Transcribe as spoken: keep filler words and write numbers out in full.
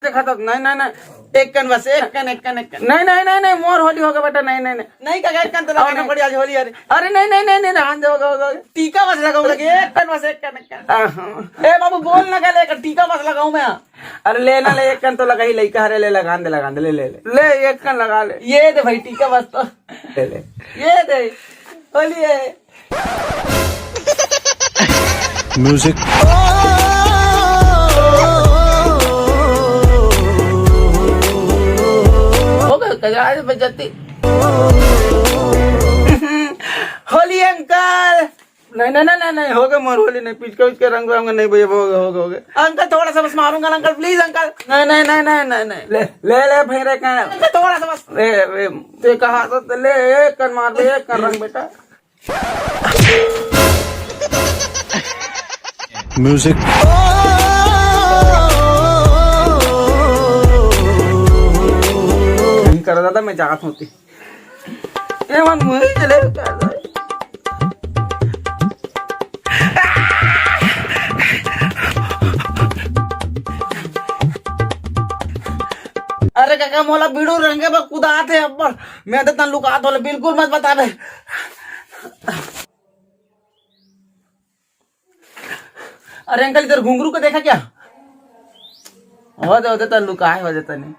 देखा तो, नहीं, नहीं, नहीं, एक कन बस, एक कन, एक कन, एक कन। नहीं, नहीं, नहीं, नहीं, मोर होली होगे बेटा, नहीं, नहीं, नहीं। नहीं, काका, एक कन तो लगा अरे, नहीं। बड़ी आज होली, अरे। अरे, नहीं, नहीं, नहीं, नहीं, रहन दे, होगे, होगे, होगे। टीका बस लगाऊं लगे, एक कन बस, एक कन, एक कन। आहा। ए बाबू, बोल ना, कल एक टीका बस लगाऊं मैं। अरे, ले ना, ले, एक कन तो लगा ही, लइका हरे, ले, लगा दे, लगा दे, ले, ले, ले। ले, एक कन लगा ले। ये दे भाई, टीका बस तो। ले, ले। ये दे, होली है। Music। हो गए, कजरा से बजाती। होली अंकल। नहीं, नहीं, नहीं, नहीं, नहीं, हो गए मोर होली, नहीं, पिचका उचका रंग वंग नहीं भैया, हो गए, हो गए, हो गए। अंकल, थोड़ा सा बस मारूंगा ना अंकल, please अंकल। नहीं, नहीं, नहीं, नहीं, नहीं, नहीं। ले, ले, ले, भाई रे, कहाँ? अंकल, थोड़ा सा बस। ए, ए, ते कहा तो ले, एक कन मार दे, एक कन रंग बेटा। Music। नहीं करा दादा, मैं जात होती। ए मन मुझे चले। अरे काका, मोला बीड़ू रंगे बर कुदात हे अब्बड़। मैं तो तन लुकात होले, बिल्कुल मत बताबे। अरे अंकल, इधर घुंघरू को देखा क्या? हो दे, हो दे, तन लुकाए हो जाता नहीं।